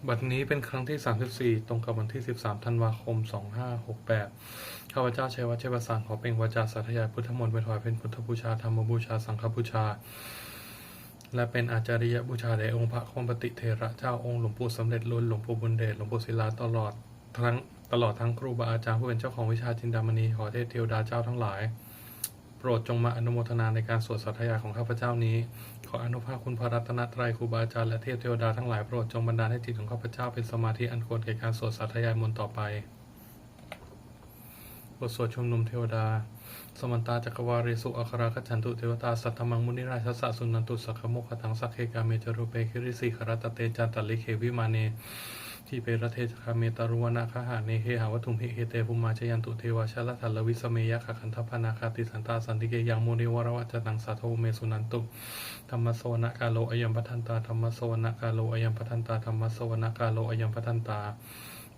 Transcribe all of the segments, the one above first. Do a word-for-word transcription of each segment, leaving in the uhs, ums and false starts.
บัดนี้เป็นครั้งที่ สามสิบสี่ ตรงกับวันที่ สิบสาม ธันวาคม สองห้าหกแปด ข้าพเจ้าชัยวัฒน์ ชัยประสาน ขอเปล่งวาจาสาธยายพุทธมนต์ เพื่อถวายเป็นพุทธบูชา ธรรมบูชา สังฆบูชา และเป็นอาจาริยบูชาแด่องค์พระควัมปติเถระเจ้า องค์หลวงปู่สำเร็จลุน หลวงปู่บุญเดช หลวงปู่ศิลา ตลอดทั้ง ตลอดทั้งครูบาอาจารย์ผู้เป็นเจ้าของวิชาจินดามณี ขอเทพเทวดาเจ้าทั้งหลาย โปรดจงมาอนุโมทนาในการสวดสาธยายของข้าพเจ้านี้ ขออานุภาพคุณพระรัตนตรัย ครูบาอาจารย์ และเทพเทวดาทั้งหลาย โปรดจงบันดาลให้จิตของข้าพเจ้าเป็นสมาธิอันควรแก่การสวดสาธยายมนต์ต่อไป บทสวดชุมนุมเทวดา Samantā cakkavāḷesu atrāgacchantu devatā, saddhammaṃ munirājassa suṇantu saggamokkhadaṃ. Sagge kāme ca rūpe girisikharataṭe cantalikkhe vimāne, dīpe raṭṭhe ca gāme taruvanagahane gehavatthumhi khette, bhummā cāyantu devā jalathalavisame yakkhagandhabbanāgā, tiṭṭhantā santike yaṃ munivaravacanaṃ sādhavo me suṇantu. Dhammassavanakālo ayambhadantā. Dhammassavanakālo ayambhadantā. Dhammassavanakālo ayambhadantā.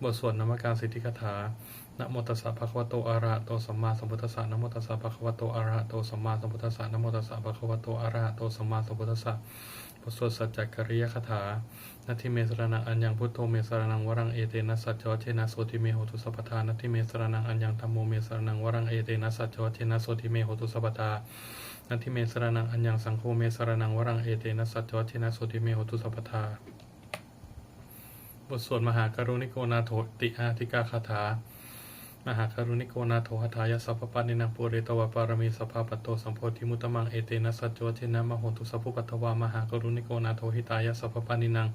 บทสวดนมการสิทธิคาถา Namo tassa bhagavato arahato sammāsambuddhassa. Namo tassa bhagavato arahato sammāsambuddhassa. Namo tassa bhagavato arahato sammāsambuddhassa. บทสวดสัจจกิริยคาถา Natthi me saraṇaṃ aññaṃ, buddho me saraṇaṃ varaṃ, etena saccavajjena sotthi me hotu sabbadā. Natthi me saraṇaṃ aññaṃ, dhammo me saraṇaṃ varaṃ, etena saccavajjena sotthi me hotu sabbadā. Natthi me saraṇaṃ aññaṃ, saṅgho me saraṇaṃ varaṃ, etena saccavajjena sotthi me hotu sabbadā. บทสวดมหาการุณิโกนาโถติอาทิกาคาถา Mahākāruṇiko nātho atthāya sabbapāṇinaṃ, pūretvā pāramī sabbā patto sambodhimuttamaṃ, etena saccavajjena mā hontu sabbupaddavā. Mahākāruṇiko nātho hitāya sabbapāṇinaṃ,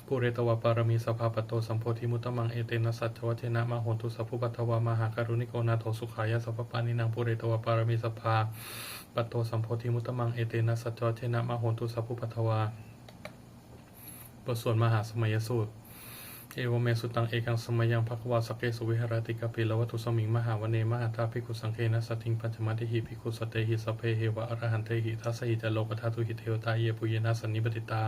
pūretvā pāramī sabbā patto sambodhimuttamaṃ, etena saccavajjena mā hontu sabbupaddavā. Mahākāruṇiko nātho sukhāya sabbapāṇinaṃ, pūretvā pāramī sabbā patto sambodhimuttamaṃ, etena saccavajjena mā hontu sabbupaddavā. บทสวดมหาสมัยสูตร Evamme sutaṃ. Ekaṃ samayaṃ bhagavā sakkesu viharati kapilavatthusmiṃ mahāvane mahatā bhikkhusaṅghena saddhiṃ pañcamattehi bhikkhusatehi sabbeheva arahantehi. Dasahi ca lokadhātūhi devatā yebhuyyena sannipatitā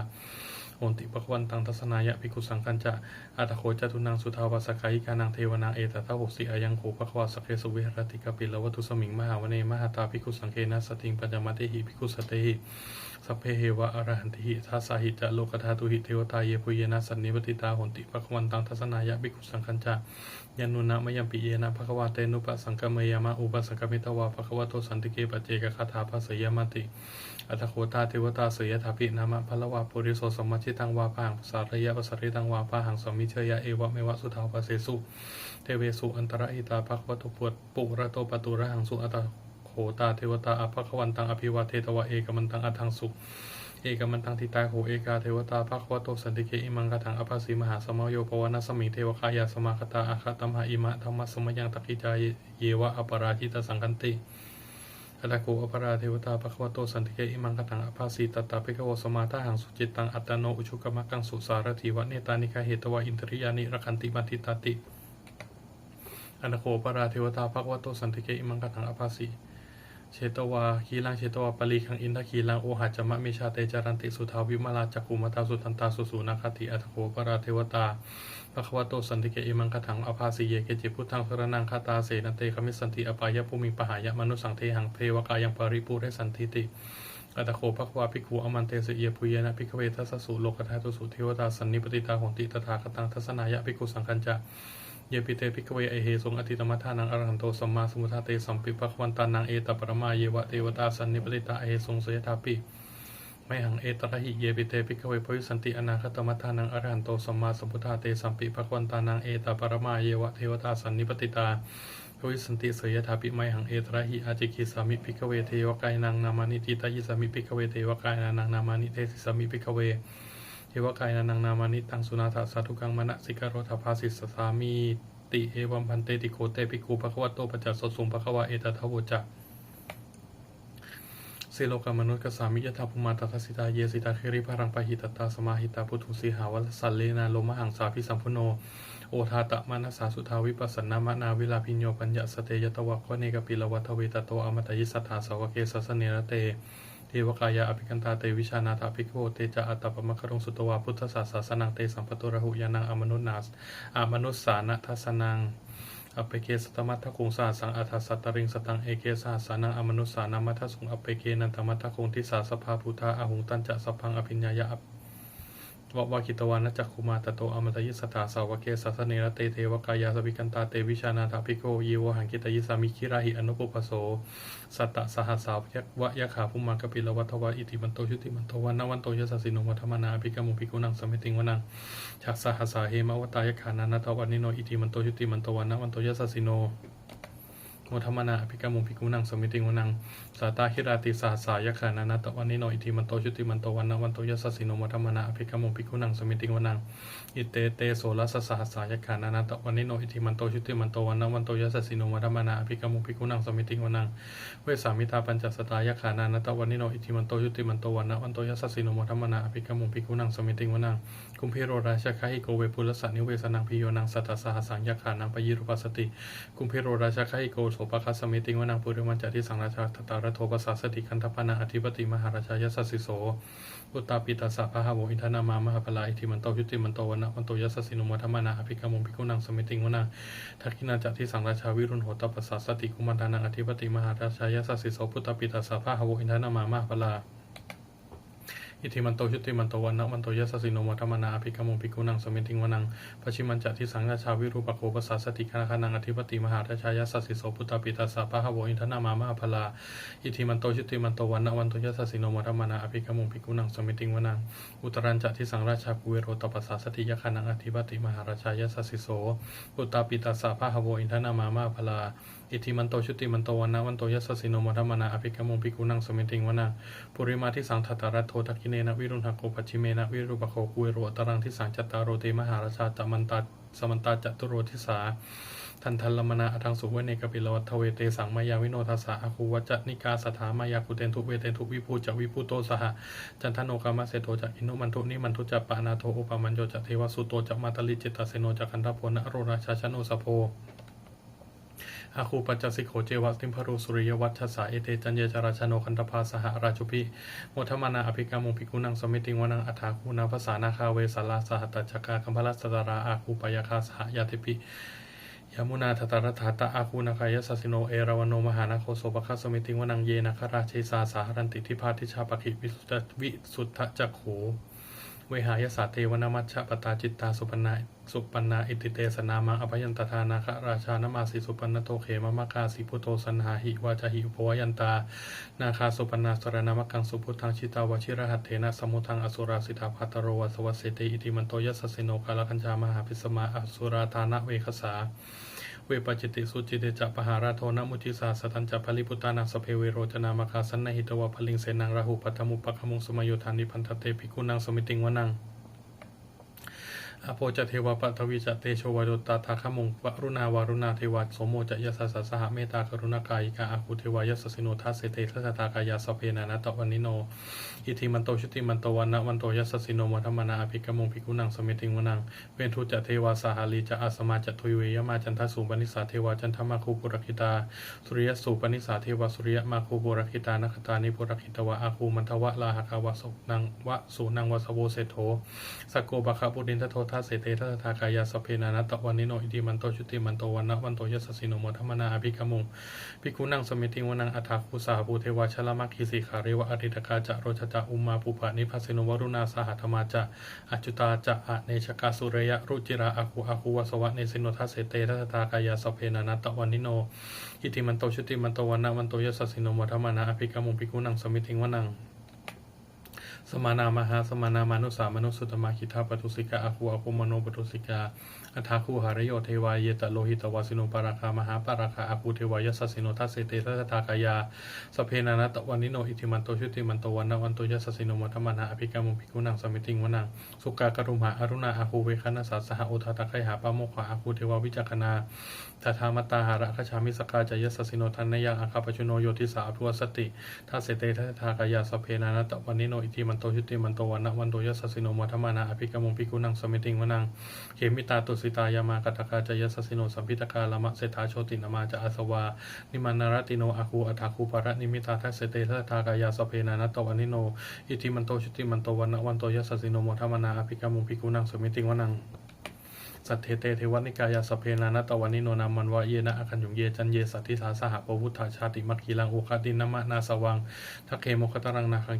honti bhagavantaṃ dassanāya bhikkhusaṅghañca. Atha kho catunnaṃ suddhāvāsakāyikānaṃ devānaṃ etadahosi: Ayaṃ kho bhagavā sakkesu viharati kapilavatthusmiṃ mahāvane mahatā bhikkhusaṅghena saddhiṃ pañcamattehi bhikkhusatehi sabbeheva arahantehi. Dasahi ca lokadhātūhi devatā yebhuyyena sannipatitā honti bhagavantaṃ dassanāya bhikkhusaṅghañca. Yannūna mayampi yena bhagavā tenupasaṅkameyyāma, upasaṅkamitvā bhagavato santike paccekagāthā bhāseyyāmāti. Atha kho tā devatā seyyathāpi nāma balavā puriso sammiñjitaṃ vā bāhaṃ pasāreyya, pasāritaṃ vā bāhaṃ sammiñjeyya, evameva suddhāvāsesu devesu antarahitā bhagavato pu- purato pāturahaṃsu. Atha kho tā devatā bhagavantaṃ abhivādetvā ekamantaṃ aṭṭhaṃsu. Ekamantaṃ ṭhitā kho ekā devatā bhagavato santike imaṃ gāthaṃ abhāsi: Mahāsamayo pavanasmiṃ, devakāyā samāgatā; āgatamha imaṃ dhammasamayaṃ, dakkhitāyeva aparājitasaṅghanti. Atha kho aparā devatā bhagavato santike imaṃ gāthaṃ abhāsi: Tatra bhikkhavo samādahaṃsu, cittaṃ attano ujukamakaṃsu; sārathīva nettāni gahetvā, indriyāni rakkhanti paṇḍitāti. Atha kho aparā devatā bhagavato santike imaṃ gāthaṃ abhāsi: Chetvā khīlaṃ chetvā palīghaṃ, indakhīlaṃ ohaccamanejā; te caranti suddhā vimalā, cakkhumatā sudantā susunāgāti. Atha kho aparā devatā bhagavato santike imaṃ gāthaṃ abhāsi: Ye keci buddhaṃ saraṇaṃ gatāse, na te gamissanti apāyabhūmiṃ; pahāya mānusaṃ dehaṃ, devakāyaṃ paripūressantīti. Atha kho bhagavā bhikkhū āmantesi: Yebhuyyena bhikkhave dasasu lokadhātūsu devatā sannipatitā honti tathāgataṃ dassanāya bhikkhusaṅghañca. Yepi te bhikkhave ahesuṃ atītamaddhānaṃ arahanto sammāsambuddhā, tesampi bhagavantānaṃ etaparamāyeva devatā sannipatitā ahesuṃ, seyyathāpi mayhaṃ etarahi. Yepi te bhikkhave bhavissanti anāgatamaddhānaṃ arahanto sammāsambuddhā, tesampi bhagavantānaṃ etaparamāyeva devatā sannipatitā bhavissanti, seyyathāpi mayhaṃ etarahi. Ācikkhissāmi bhikkhave devakāyānaṃ nāmāni; kittayissāmi bhikkhave devakāyānaṃ nāmāni; desissāmi bhikkhave devakāyānaṃ nāmāni; taṃ suṇātha sādhukaṃ manasikarotha bhāsissāmīti. Evaṃ bhanteti kho te bhikkhū bhagavato paccassosuṃ. Bhagavā etadavoca: Silokamanukassāmi, yattha bhummā tadassitā; ye sitā girigabbharaṃ, pahitattā samāhitā. Puthū sīhāva sallīnā, lomahaṃsābhisambhuno; odātamanasā suddhā, vippasannamanāvilā. Bhiyyo pañcasate ñatvā, vane kāpilavatthave; tato āmantayi satthā, sāvake sāsane rate. Devakāyā abhikkantā, te vijānātha bhikkhavo; te ca ātappamakaruṃ, sutvā buddhassa sāsanaṃ. Tesampāturahu ñāṇaṃ, amanussāna dassanaṃ; appeke satamaddakkhuṃ, sahassaṃ atha sattariṃ. Sataṃ eke sahassānaṃ, amanussānamaddasuṃ; appekenantamaddakkhuṃ, disā sabbā phuṭā ahuṃ. Tañca sabbaṃ abhiññāya, ap- vavakkhitvāna cakkhumā, tato āmantayi satthā sāvake sāsane rate. Devakāyā abhikkantā, te vijānātha bhikkhavo, ye vohaṃ kittayissāmi, girāhi anupubbaso. Sattasahassā va yakkhā, bhummā kāpilavatthavā, iddhimanto jutimanto, vaṇṇavanto yasassino, modamānā abhikkāmuṃ, bhikkhūnaṃ samitiṃ vanaṃ. Chasahassā hemavatā, yakkhā nānattavaṇṇino, iddhimanto jutimanto, vaṇṇavanto yasassino, modamānā abhikkāmuṃ, bhikkhūnaṃ samitiṃ vanaṃ. Sātāgirā tisahassā, yakkhā nānattavaṇṇino, iddhimanto jutimanto, vaṇṇavanto yasassino, modamānā abhikkāmuṃ, bhikkhūnaṃ samitiṃ vanaṃ. Iccete soḷasasahassā, yakkhā nānattavaṇṇino, iddhimanto jutimanto, vaṇṇavanto yasassino, modamānā abhikkāmuṃ, bhikkhūnaṃ samitiṃ vanaṃ. Vessāmittā pañcasatā, yakkhā nānattavaṇṇino, iddhimanto jutimanto, vaṇṇavanto yasassino, modamānā abhikkāmuṃ, bhikkhūnaṃ samitiṃ vanaṃ. Kumbhīro rājagahiko, vepullassa nivesanaṃ, bhiyyo naṃ satasahassaṃ, yakkhānaṃ payirupāsati. Kumbhīro rājagahiko, sopāga samitiṃ vanaṃ. Purimañca disaṃ rājā, dhataraṭṭho pasāsati, gandhabbānaṃ ādhipati, mahārājā yasassi so. Puttāpi tassa bahavo, indanāmā mahabbalā, iddhimanto jutimanto, vaṇṇavanto yasassino, modamānā abhikkāmuṃ, bhikkhūnaṃ samitiṃ vanaṃ. Dakkhiṇañca disaṃ rājā, virūḷho tappasāsati, kumbhaṇḍānaṃ ādhipati, mahārājā yasassi so. Puttāpi tassa bahavo, indanāmā mahabbalā, iddhimanto jutimanto, vaṇṇavanto yasassino, modamānā abhikkāmuṃ, bhikkhūnaṃ samitiṃ vanaṃ. Pacchimañca disaṃ rājā, virūpakkho pasāsati, nāgānaṃ ādhipati, mahārājā yasassi so. Puttāpi tassa bahavo, indanāmā mahabbalā, iddhimanto jutimanto, vaṇṇavanto yasassino, modamānā abhikkāmuṃ, bhikkhūnaṃ samitiṃ vanaṃ. Uttarañca disaṃ rājā, kuvero tappasāsati, yakkhānaṃ ādhipati, mahārājā yasassi so. Puttāpi tassa bahavo, indanāmā mahabbalā, iddhimanto jutimanto, vaṇṇavanto yasassino, modamānā abhikkāmuṃ, bhikkhūnaṃ samitiṃ vanaṃ. Purimadisaṃ dhataraṭṭho, dakkhiṇena virūḷhako, pacchimena virūpakkho, kuvero uttaraṃ disaṃ. Cattāro te mahārājā, samantā caturo disā, daddallamānā aṭṭhaṃsu, vane kāpilavatthave. Tesaṃ māyāvino dāsā, āgū vañcanikā saṭhā, māyā kuṭeṇḍu veṭeṇḍu, viṭū ca viṭuṭo saha, candano kāmaseṭṭho ca, kinnughaṇḍu nighaṇḍu ca, panādo opamañño ca, devasūto ca mātali, cittaseno ca gandhabbo, naḷo rājā janosabho, āgū pañcasikho ceva, timbarū suriyavaccasā. Ete caññe ca rājāno, gandhabbā saha rājubhi, modamānā abhikkāmuṃ, bhikkhūnaṃ samitiṃ vanaṃ. Athāgū nābhasā nāgā, vesālā sahatacchakā, kambalassatarā āgū, pāyāgā saha ñātibhi, yāmunā dhataraṭṭhā ca, āgū nāgā yasassino. Erāvaṇo mahānāgo, sopāga samitiṃ vanaṃ. Ye nāgarāje sahasā haranti, dibbā dijā pakkhi visuddhacakkhū, vehāyasā te vanamajjhapattā, citrā supaṇṇā supaṇṇā iti tesa nāmaṃ. Abhayantadā nāgarājānamāsi, supaṇṇato khemamakāsi buddho, saṇhāhi vācāhi upavhayantā nāgā supaṇṇā saraṇamakaṃsu buddhaṃ. Jitā vajirahatthena samuddaṃ asurā sitā, bhātaro vāsavassete iddhimanto yasassino. Kālakañjā mahābhismā asurā dānaveghasā, vepacitti sucitti ca pahārādo namucī saha. Satañca baliputtānaṃ sabbe verocanāmakā, sannayhitvā baliṃ senaṃ rāhubhaddamupāgamuṃ. Samayodāni bhaddante bhikkhūnaṃ samitiṃ vanaṃ. Āpo ca devā paṭhavī ca tejo vāyo tadāgamuṃ, varuṇā vāruṇā devā somo ca yasasā saha. Mettākaruṇākāyikā āgū devā yasassino, dasete dasadhā kāyā sabbe nānattavaṇṇino, iddhimanto jutimanto vaṇṇavanto yasassino, modamānā abhikkāmuṃ bhikkhūnaṃ samitiṃ vanaṃ. Veṇḍū ca devā sahalī ca asamā ca duve yamā, candassūpanisā devā candamāgū purakkhitā, suriyassūpanisā devā suriyamāgū purakkhitā. Nakkhattāni purakkhitvā āgū mandavalāhakā, vasūnaṃ vasūnaṃ vāsavo seṭṭho, sakkopāga purindado. Dasete dasadhā kāyā sabbe nānattavaṇṇino, iddhimanto jutimanto vaṇṇavanto yasassino, modamānā abhikkāmuṃ bhikkhūnaṃ samitiṃ vanaṃ. Athāgū sahabhū devā jalamaggisikhāriva, ariṭṭhakā ca rojā ca ummāpupphanibhāsino, varuṇā sahadhammā ca accutā ca anejakā, sūleyyarucirā āgū āgū vāsavanesino. Dasete dasadhā kāyā sabbe nānattavaṇṇino, iddhimanto jutimanto vaṇṇavanto yasassino, modamānā abhikkāmuṃ bhikkhūnaṃ samitiṃ vanaṃ. Samānā mahāsamānā mānusā mānusuttamā, khiḍḍāpadosikā āgū āgū manopadosikā. Athāgū harayo devā ye ca lohitavāsino, pāragā mahāpāragā āgū devā yasassino. Dasete dasadhā kāyā sabbe nānattavaṇṇino, iddhimanto jutimanto vaṇṇavanto yasassino, modamānā abhikkāmuṃ bhikkhūnaṃ samitiṃ vanaṃ. Sukkā karumhā aruṇā āgū veghanasā saha, odātagayhā pāmokkhā āgū devā vicakkhaṇā. Sadāmattā hāragajā missakā ca yasassino, thanayaṃ āgā pajjunno yo disā abhivassati. Dasete dasadhā kāyā sabbe nānattavaṇṇino, iddhimanto jutimanto vaṇṇavanto yasassino, modamānā abhikkāmuṃ bhikkhūnaṃ samitiṃ vanaṃ. Khemiyā tusitā yāmā kaṭṭhakā ca yasassino, lambītakā lāmaseṭṭhā jotināmā ca āsavā, nimmānaratino āgū athāgū paranimmitā. Dasete dasadhā kāyā sabbe nānattavaṇṇino, iddhimanto jutimanto vaṇṇavanto yasassino, modamānā abhikkāmuṃ bhikkhūnaṃ samitiṃ vanaṃ. Saṭṭhete devanikāyā sabbe nānattavaṇṇino, nāmanvayena āgañchuṃ ye caññe sadisā saha. Pavutthajātimakhilaṃ oghatiṇṇamanāsavaṃ, dakkhemoghataraṃ nāgaṃ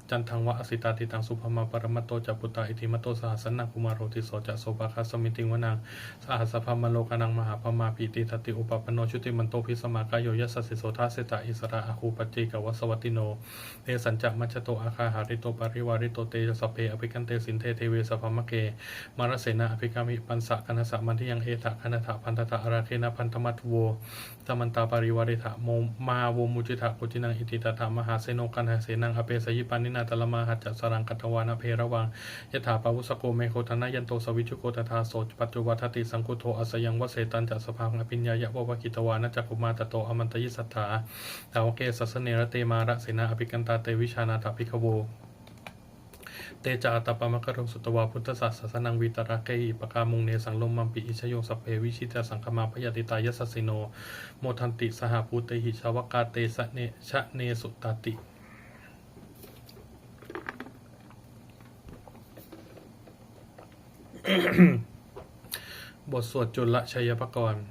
candamassābhāsetaṃ subrahmā. Paramatto ca puttā iddhimato saha, sanaṅkumāro tisso ca sopāga samitiṃ vanaṃ. Sahassabrahmalokānaṃ mahābrahmābhitiṭṭhati, upapanno jutimanto bhismākāyo yasassi so. Dasettha issarā āguṃ paccekavasavattino, tesañca majjhato āga hārito parivārito. Te ca sabbe abhikkante sinde deve sabrahmake, mārasenā abhikkāmi passa kaṇhassa mandiyaṃ. Etha gaṇhatha bandhatha rāgena bandhamatthu vo, samantā parivāretha mā vo muñcittha koci naṃ. Iti tattha mahāseno kaṇhasenaṃ apesayi, pāṇinā talamāhacca saraṃ katvāna bheravaṃ. Yathā pāvussako megho thanayanto savijjuko, tadā so paccudāvatti saṅkuddho asayaṃvase. Tañca sabbaṃ abhiññāya vavakkhitvāna cakkhumā, tato āmantayi satthā sāvake sāsane rate. Mārasenā abhikkantā te vijānātha bhikkhavo, te ca ātappamakaruṃ sutvā buddhassa sāsanaṃ. Vītarāgehi pakkāmuṃ nesaṃ lomampi iñjayuṃ, sabbe vijitasaṅgāmā bhayātītā yasassino, modanti saha bhūtehi sāvakā te jane- janesutāti. บทสวดจุลชัยปกรณ์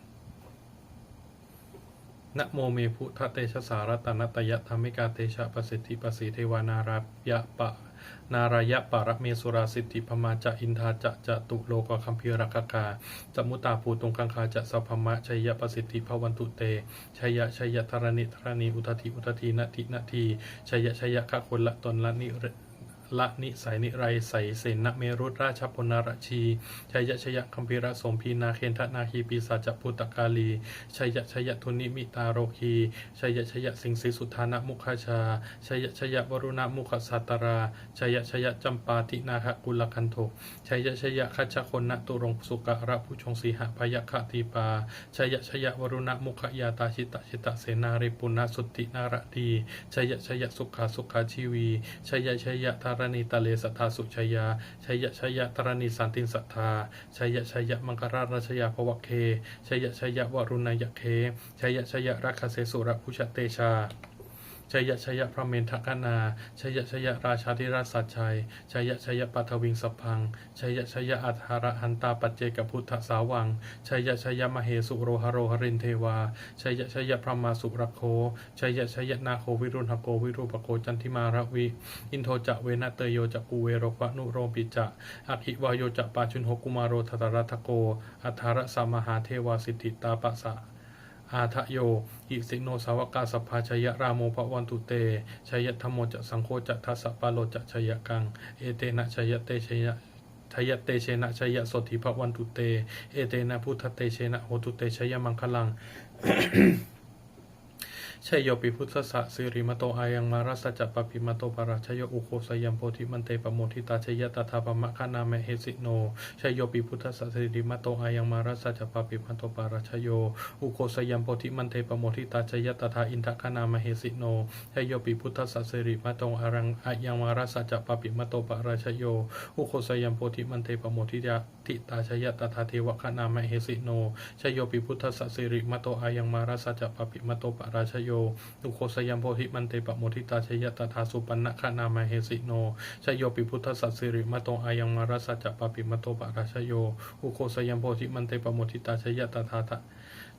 Namo me buddhatejassā ratanattayadhammikā, tejapasiddhi pasīdevā nārāyapa- nārāyaparamesurā, siddhibrahmā ca indā ca catulokagambhīrakkhakā, samuddā bhūtuṃ gaṅgā ca sabrahmajayapasiddhi bhavantu te. Jaya jaya dharaṇi dharaṇī udadhi udadhī nadi nadī, jaya jaya gagonlatonla nira- la nisai nirai sai sena merurājabalanarajī, jaya jaya gambhīrasombhī nāgendanāgī pisācabhūtakālī, jaya jaya dunnimittarogī, jaya jaya siṅgīsudānamukhajā, jaya jaya varuṇamukhasātrā, jaya jaya campādināgakulagantho, jaya jaya gajjagaṇaturaṅga sukarabhujaṅga sīhabyagghadīpā, jaya jaya varuṇamukhayātrā jita jita senārī puna suddhi naradī, jaya jaya sukhā sukhā jīvī, jaya jaya dharaṇītale sadā sujayā, jaya jaya dharaṇī santin sadā, jaya jaya maṅkarājaraññā bhavagge, jaya jaya varuṇayakkhe, jaya jaya rakkhase surabhujatejā, jaya jaya brahmendagaṇā, jaya jaya rājādhirāja sājjai, jaya jaya paṭhaviṃ sabbaṃ, jaya jaya aṭṭharahantā paccekabuddhasāvaṃ, jaya jaya mahesuro haro harindevā, jaya jaya brahmā surakkho, jaya jaya nāgo viruḷhako virūpakkho candimā ravi, indo ca venateyyo ca kuvero varuṇopi ca, aggi vāyo ca pājuṇho kumāro dhataraṭṭhako, aṭṭhārasa mahādevā siddhitāpasa ādayo, isino sāvakā sabbā jaya rāmo bhavantu te, jaya dhammo ca saṅgho ca dasapālo ca jayakaṃ, etena jayatejena jayatejena jayasotthī bhavantu te, etena buddhatejena hotu te jayamaṅgalaṃ. Jayopi buddhassa sirīmato ayaṃ mārassa ca pāpimato parājayo, ugghosayaṃ bodhimaṇḍe pamoditā jaya tadā brahmagaṇā mahesino. Jayopi buddhassa sirīmato ayaṃ mārassa ca pāpimato parājayo, ugghosayaṃ bodhimaṇḍe pamoditā jaya tadā indagaṇā mahesino. Jayopi buddhassa sirīmato araṃ ayaṃ mārassa ca pāpimato parājayo, ugghosayaṃ bodhimaṇḍe pamoditā jaya tadā devagaṇā mahesino. Jayopi buddhassa sirīmato ayaṃ mārassa ca pāpimato parājayo, ugghosayaṃ bodhimaṇḍe pamoditā jaya tadā supaṇṇagaṇā mahesino. Jayopi buddhassa sirīmato ayaṃ mārassa ca pāpimato parājayo, ugghosayaṃ bodhimaṇḍe pamoditā jaya tadā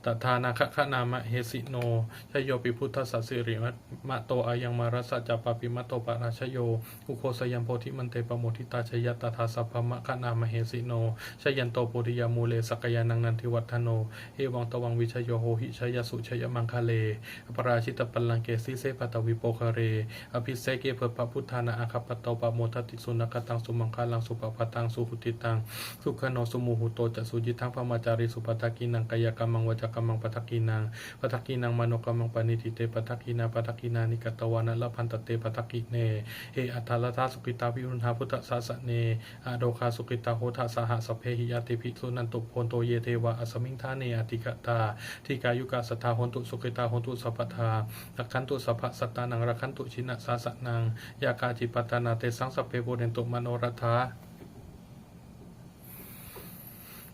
tadā nāgagaṇā mahesino. Jayopi buddhassa sirīmato ayaṃ mārassa ca pāpimato parājayo, ugghosayaṃ bodhimaṇḍe pamoditā jaya tadā sabrahmagaṇā mahesino. Jayanto bodhiyā mūle sakyānaṃ nandivaḍḍhano, evaṃ tvaṃ vijayo hohi jayassu jayamaṅgale. Aparājitapallaṅke sīse paṭhavipokkhare, abhiseke sabbabuddhānaṃ aggappatto pamodati. Sunakkhattaṃ sumaṅgalaṃ supabhātaṃ suhuṭṭhitaṃ, sukhaṇo sumuhutto ca suyiṭṭhaṃ brahmacārisu. Padakkhiṇaṃ kāyakammaṃ vācākammaṃ padakkhiṇaṃ, padakkhiṇaṃ manokammaṃ paṇidhī te padakkhiṇā. Padakkhiṇāni katvāna labhantatthe padakkhiṇe. He atthaladdhā sukhitā viruḷhā buddhasāsane, arogā sukhitā hotha saha sabbehi ñātibhi. Suṇantu bhonto ye devā asmiṃ ṭhāne adhigatā, dīghāyukā sadā hontu sukhitā hontu sabbadā. Rakkhantu sabbasattānaṃ rakkhantu jinasāsanaṃ, yā kāci patthanā tesaṃ sabbe pūrentu manorathā.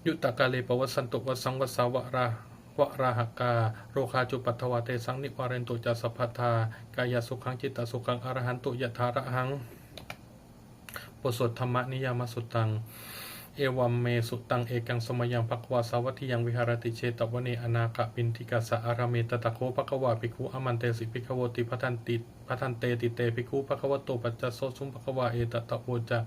Yuttakāle pavassantu vassaṃ vassāvalāhakā, rogā cupaddavā tesaṃ nivārentu ca sabbadā. Kāyasukhaṃ cittasukhaṃ arahantu yathārahaṃ. บทสวด Dhammaniyāmasuttaṃ. Evaṃ me sutaṃ. Ekaṃ samayaṃ bhagavā sāvatthiyaṃ viharati jetavane anāthapiṇḍikassa ārāme. Tatra kho bhagavā bhikkhū āmantesi bhikkhavoti. Bhadanti bhadanteti te bhikkhū bhagavato paccassosuṃ. Bhagavā etadavoca.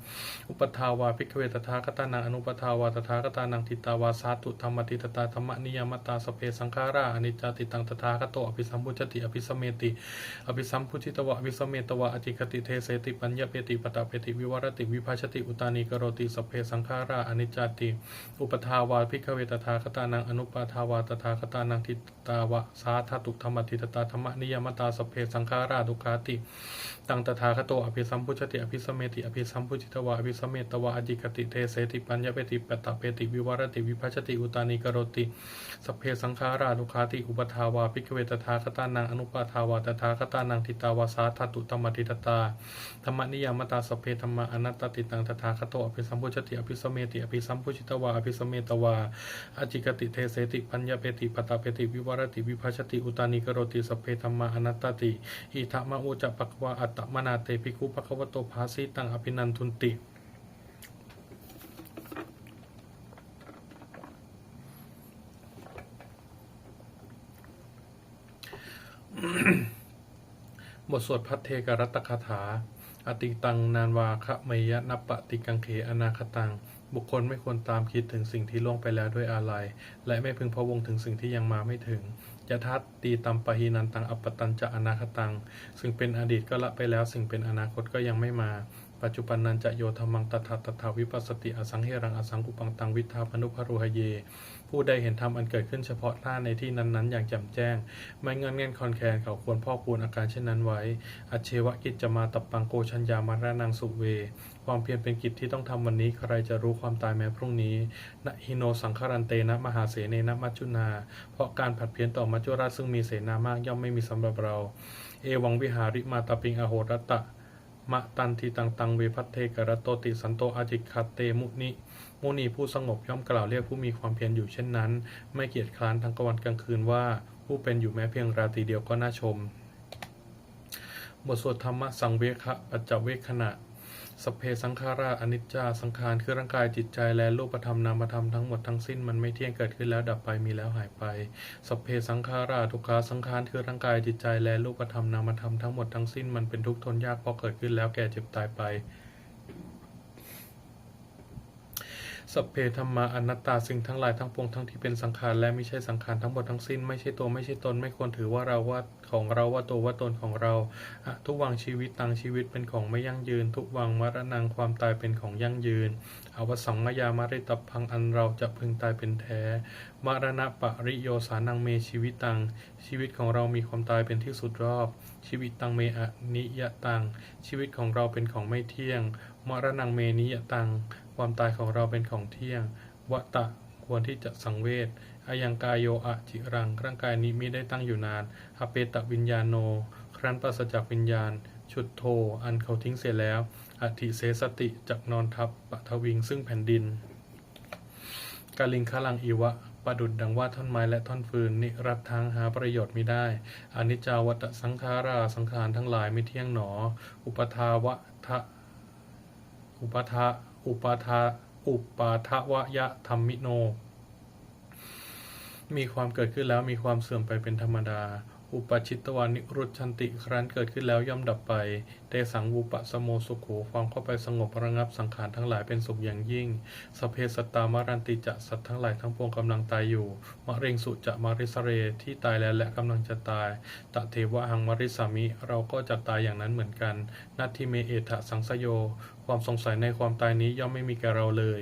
Uppādā vā bhikkhave tathāgatānaṃ anuppādā vā tathāgatānaṃ ṭhitāva sā dhātu dhammaṭṭhitatā dhammaniyāmatā sabbe saṅkhārā aniccāti. Taṃ tathāgato abhisambujjhati abhisameti. Abhisambujjhitvā abhisametvā ācikkhati deseti paññapeti paṭṭhapeti vivarati vibhajati uttānīkaroti sabbe saṅkhārā aniccāti. Uppādā vā bhikkhave tathāgatānaṃ anuppādā vā tathāgatānaṃ ṭhitāva sā dhātu dhammaṭṭhitatā dhammaniyāmatā sabbe saṅkhārā dukkhāti. Taṃ tathāgato abhisambujjhati abhisameti. Abhisambujjhitvā abhisametvā ācikkhati deseti paññapeti paṭṭhapeti vivarati vibhajati uttānīkaroti sabbe saṅkhārā dukkhāti. Uppādā vā bhikkhave tathāgatānaṃ anuppādā vā tathāgatānaṃ ṭhitāva sā dhātu dhammaṭṭhitatā dhammaniyāmatā sabbe dhammā anattāti. Taṃ tathāgato abhisambujjhati abhisameti. Abhisambujjhitvā abhisametvā ācikkhati deseti paññapeti paṭṭhapeti vivarati vibhajati uttānīkaroti sabbe dhammā anattāti. Idamavoca bhagavā. Attamanā te bhikkhū bhagavato bhāsitaṃ abhinandunti. บทสวดภัทเทกรัตตคาถา Atītaṃ nānvāgameyya nappaṭikaṅkhe anāgataṃ. บุคคลไม่ควรตามคิดถึงสิ่งที่ล่วงไปแล้วด้วยอาลัย และไม่พึงพะวงถึงสิ่งที่ยังมาไม่ถึง Yadatītampahīnantaṃ appattañca anāgataṃ. สิ่งเป็นอดีตก็ละไปแล้ว สิ่งเป็นอนาคตก็ยังไม่มา Paccuppannañca yo dhammaṃ tattha tattha vipassati asaṃhiraṃ asaṅkuppaṃ taṃ viddhā manubrūhaye. ผู้ใดเห็นธรรมอันเกิดขึ้นเฉพาะหน้าในที่นั้นๆ อย่างแจ่มแจ้ง ไม่ง่อนแง่นคลอนแคลน เขาควรพอกพูนอาการเช่นนั้นไว้ Ajjeva kiccamātappaṃ ko jaññā maraṇaṃ suve. ความเพียรเป็นกิจที่ต้องทำวันนี้ ใครจะรู้ความตายแม้พรุ่งนี้ Na hi no saṅgarantena mahāsenena maccunā. เพราะการผัดเพี้ยนต่อมัจจุราชซึ่งมีเสนามากย่อมไม่มีสำหรับเรา Evaṃ vihārimātāpiṃ ahorattamatanditaṃ taṃ ve bhaddekarattoti santo ācikkhate muni. มุนีผู้สงบย่อมกล่าวเรียกผู้มีความเพียรอยู่เช่นนั้น ไม่เกียจคร้านทั้งกลางวันกลางคืนว่า ผู้เป็นอยู่แม้เพียงราตรีเดียวก็น่าชม บทสวดธรรมสังเวคปัจจเวกขณะ Sabbe saṅkhārā aniccā. สังขารคือร่างกายจิตใจและรูปธรรมนามธรรมทั้งหมดทั้งสิ้นมันไม่เที่ยง เกิดขึ้นแล้วดับไป มีแล้วหายไป Sabbe saṅkhārā dukkhā. สังขารคือร่างกายจิตใจและรูปธรรมนามธรรมทั้งหมดทั้งสิ้นมันเป็นทุกข์ทนยาก เพราะเกิดขึ้นแล้วแก่เจ็บตายไป Sabbe dhammā anattā. สิ่งทั้งหลายทั้งปวงทั้งที่เป็นสังขารและมิใช่สังขารทั้งหมดทั้งสิ้น ไม่ใช่ตัวไม่ใช่ตน ไม่ควรถือว่าเราว่าของเราว่าตัวว่าตนของเรา Adhuvaṃ jīvitaṃ. ชีวิตเป็นของไม่ยั่งยืน Dhuvaṃ maraṇaṃ. ความตายเป็นของยั่งยืน Avassaṃ mayā maritabbaṃ. อันเราจะพึงตายเป็นแท้ Maraṇapariyosānaṃ me jīvitaṃ. ชีวิตของเรามีความตายเป็นที่สุดรอบ Jīvitaṃ me aniyataṃ. ชีวิตของเราเป็นของไม่เที่ยง Maraṇaṃ me niyataṃ. ความตายของเราเป็นของเที่ยง Vata. ควรที่จะสังเวช Ayaṃ kāyo aciraṃ. ร่างกายนี้มิได้ตั้งอยู่นาน Apetaviññāṇo. ครั้นปราศจากวิญญาณ Chuḍḍho. อันเขาทิ้งเสียแล้ว Adhisessati. จักนอนทับ Paṭhaviṃ. ซึ่งแผ่นดิน Kaliṅgaraṃ iva. ประดุจดังว่าท่อนไม้และท่อนฟืน Niratthaṃ. หาประโยชน์มิได้ Aniccā vata saṅkhārā. สังขารทั้งหลายไม่เที่ยงหนอ Uppādavayadhammino. Uppāda- uppādavayadhammino. มีความเกิดขึ้นแล้วมีความเสื่อมไปเป็นธรรมดา Uppajjitvā nirujjhanti. ครั้นเกิดขึ้นแล้วย่อมดับไป Tesaṃ vūpasamo sukho. ความเข้าไปสงบระงับสังขารทั้งหลายเป็นสุขอย่างยิ่ง Sabbe sattā maranti ca. สัตว์ทั้งหลายทั้งปวงกำลังตายอยู่ Mariṃsu ca marissare. ที่ตายแล้วและกำลังจะตาย Tathevāhaṃ marissāmi. เราก็จะตายอย่างนั้นเหมือนกัน Natthi me ettha saṃsayo. ความสงสัยในความตายนี้ย่อมไม่มีแก่เราเลย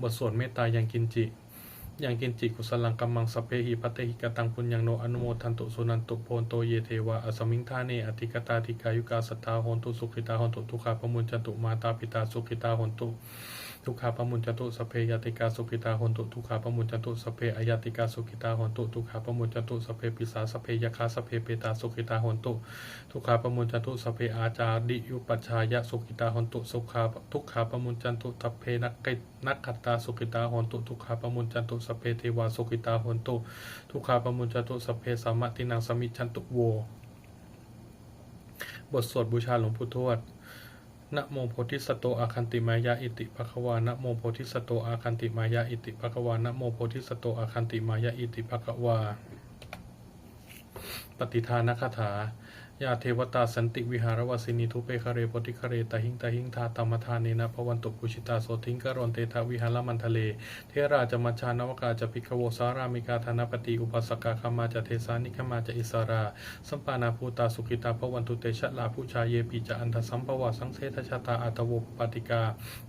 บทสวดเมตตายังกิญจิ Yaṃ kiñci kusalaṃ kammaṃ sabbehi katehi kataṃ puññaṃ no anumodantu suṇantu bhonto ye devā asmiṃ ṭhāne adhigatā dīghāyukā sadā hontu sukhitā hontu dukkhā pamuñcantu. Mātāpitā sukhitā hontu dukkhā pamuñcantu. Sabbe ñātikā sukhitā hontu dukkhā pamuñcantu. Sabbe aññātikā sukhitā hontu dukkhā pamuñcantu. Sabbe pisā sabbe yakkhā sabbe petā sukhitā hontu dukkhā pamuñcantu. Sabbe ācariyupajjhāyā sukhitā hontu sukhā dukkhā pamuñcantu. Sabbe nakkhattā sukhitā hontu dukkhā pamuñcantu. Sabbe devā sukhitā hontu dukkhā pamuñcantu. Sabbe sampattīnaṃ samijjhantu vo. บทสวดบูชาหลวงปู่ทวด Namo bodhisatto āgantimāya iti bhagavā. Namo bodhisatto āgantimāya iti bhagavā. Namo bodhisatto āgantimāya iti bhagavā. Pattidānagāthā. Yā devatā santi vihāravāsinī, thūpe ghare bodhighare tahiṃ tahiṃ, tā dhammadānena bhavantu pūjitā, sotthiṃ karontedha vihāramaṇḍale. Therā ca majjhā navakā ca bhikkhavo, sārāmikā dānapatī upāsakā, gāmā ca desā nigamā ca issarā, sappāṇabhūtā sukhitā bhavantu te. Jalābujā yepi ca aṇḍasambhavā, saṃsedajātā athavopapātikā,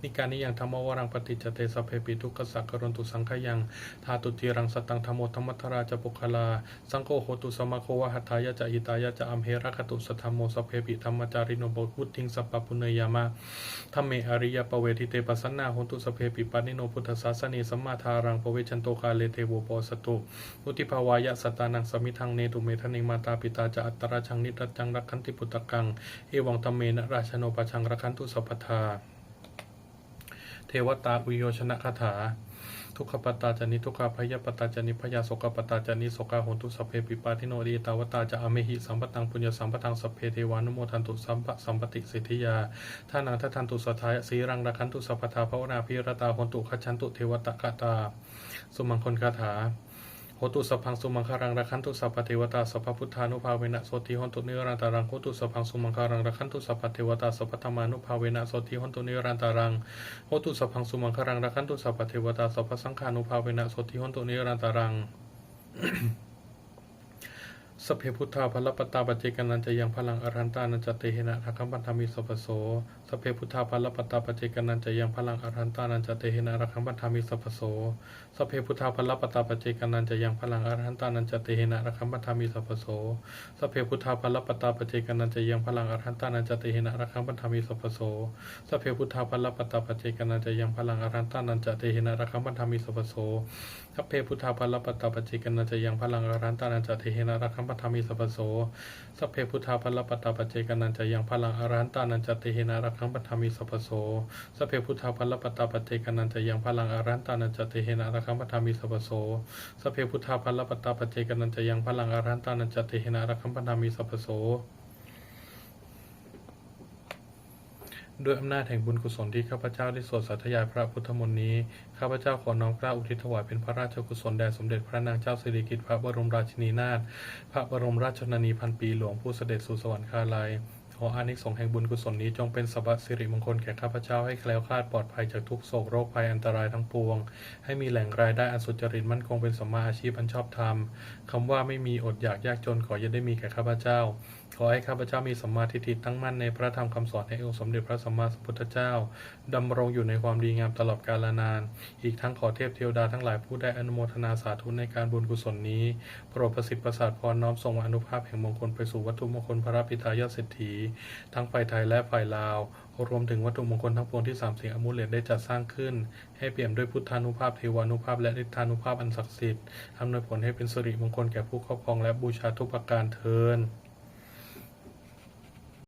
niyyānikaṃ dhammavaraṃ paṭicca te, sabbepi dukkhassa karontu saṅkhayaṃ. Ṭhātu ciraṃ sataṃ dhammo, dhammaddharā ca puggalā, saṅgho hotu samaggo va, atthāya ca hitāya ca. Amhe rakkhatu saddhammo, sabbepi dhammacārino, vuḍḍhiṃ sampāpuṇeyyāma, dhamme ariyappavedite. Pasannā hontu sabbepi, pāṇino buddhasāsane, sammā dhāraṃ pavecchanto kāle, devo pavassatu. Vuḍḍhibhāvāya sattānaṃ, samiddhaṃ netu medaniṃ. Mātā pitā ca atrajaṃ, niccaṃ rakkhanti puttakaṃ, evaṃ dhammena rājāno, pajaṃ rakkhantu sabbadā. Devatāuyyojanagāthā. Dukkhappattā ca niddukkhā, bhayappattā ca nibbhayā, sokappattā ca nissokā, hontu sabbepi pāṇino. Ettāvatā ca amhehi, sambhataṃ puññasampadaṃ, sabbe devānumodantu, sabbasampattisiddhiyā. Dānaṃ dadantu saddhāya, sīlaṃ rakkhantu sabbadā, bhāvanābhiratā hontu, gacchantu devatāgatā. Sumaṅgalagāthā. Hotu sabbaṃ sumaṅgalaṃ, rakkhantu sabbadevatā, sabbabuddhānubhāvena, sotthī hontu nirantaraṃ. Hotu sabbaṃ sumaṅgalaṃ, rakkhantu sabbadevatā, sabbadhammānubhāvena, sotthī hontu nirantaraṃ. Hotu sabbaṃ sumaṅgalaṃ, rakkhantu sabbadevatā, sabbasaṅghānubhāvena, sotthī hontu nirantaraṃ. Sabbe buddhā balappattā, paccekānañca yaṃ balaṃ, arahantānañca tejena, rakkhaṃ bandhāmi sabbaso. Sabbe buddhā balappattā, paccekānañca yaṃ balaṃ, arahantānañca tejena, rakkhaṃ bandhāmi sabbaso. Sabbe buddhā balappattā, paccekānañca yaṃ balaṃ, arahantānañca tejena, rakkhaṃ bandhāmi sabbaso. Sabbe buddhā balappattā, paccekānañca yaṃ balaṃ, arahantānañca tejena, rakkhaṃ bandhāmi sabbaso. Sabbe buddhā balappattā, paccekānañca yaṃ balaṃ, arahantānañca tejena, rakkhaṃ bandhāmi sabbaso. Sabbe buddhā balappattā, paccekānañca yaṃ balaṃ, arahantānañca tejena, rakkhaṃ bandhāmi sabbaso. Sabbe buddhā balappattā, paccekānañca yaṃ balaṃ, arahantānañca tejena, rakkhaṃ bandhāmi sabbaso. Sabbe buddhā balappattā, paccekānañca yaṃ balaṃ, arahantānañca tejena, rakkhaṃ bandhāmi sabbaso. Sabbe buddhā balappattā, paccekānañca yaṃ balaṃ, arahantānañca tejena, rakkhaṃ bandhāmi sabbaso. ด้วยอำนาจแห่งบุญกุศลที่ข้าพเจ้าได้สวดสาธยายพระพุทธมนต์นี้ ข้าพเจ้าขอน้อมเกล้าอุทิศถวายเป็นพระราชกุศลแด่สมเด็จพระนางเจ้าสิริกิติ์พระบรมราชินีนาถ พระบรมราชชนนีพันปีหลวงผู้เสด็จสู่สวรรคาลัย ขออานิสงส์แห่งบุญกุศลนี้จงเป็นสัพพสิริมงคลแก่ข้าพเจ้า ให้แคล้วคลาดปลอดภัยจากทุกข์โศกโรคภัยอันตรายทั้งปวง ให้มีแหล่งรายได้อันสุจริตมั่นคง เป็นสัมมาอาชีพอันชอบธรรม คำว่าไม่มีอดอยากยากจนขออย่าได้มีแก่ข้าพเจ้า ขอให้ข้าพเจ้ามีสัมมาทิฏฐิตั้งมั่นในพระธรรมคำสอนแห่งองค์สมเด็จพระสัมมาสัมพุทธเจ้า ดำรงอยู่ในความดีงามตลอดกาลนาน อีกทั้งขอเทพเทวดาทั้งหลายผู้ได้อนุโมทนาสาธุในการบุญกุศลนี้ โปรดประสิทธิ์ประสาทพรน้อมส่งอานุภาพแห่งมงคลไปสู่วัตถุมงคลพระปิดตายอดเศรษฐี ทั้งฝ่ายไทยและฝ่ายลาว รวมถึงวัตถุมงคลทั้งปวงที่สามสิงห์อมูเลตได้จัดสร้างขึ้น ให้เปี่ยมด้วยพุทธานุภาพ เทวานุภาพ และฤทธานุภาพอันศักดิ์สิทธิ์ อำนวยผลให้เป็นสิริมงคลแก่ผู้ครอบครองและบูชาทุกประการเทอญ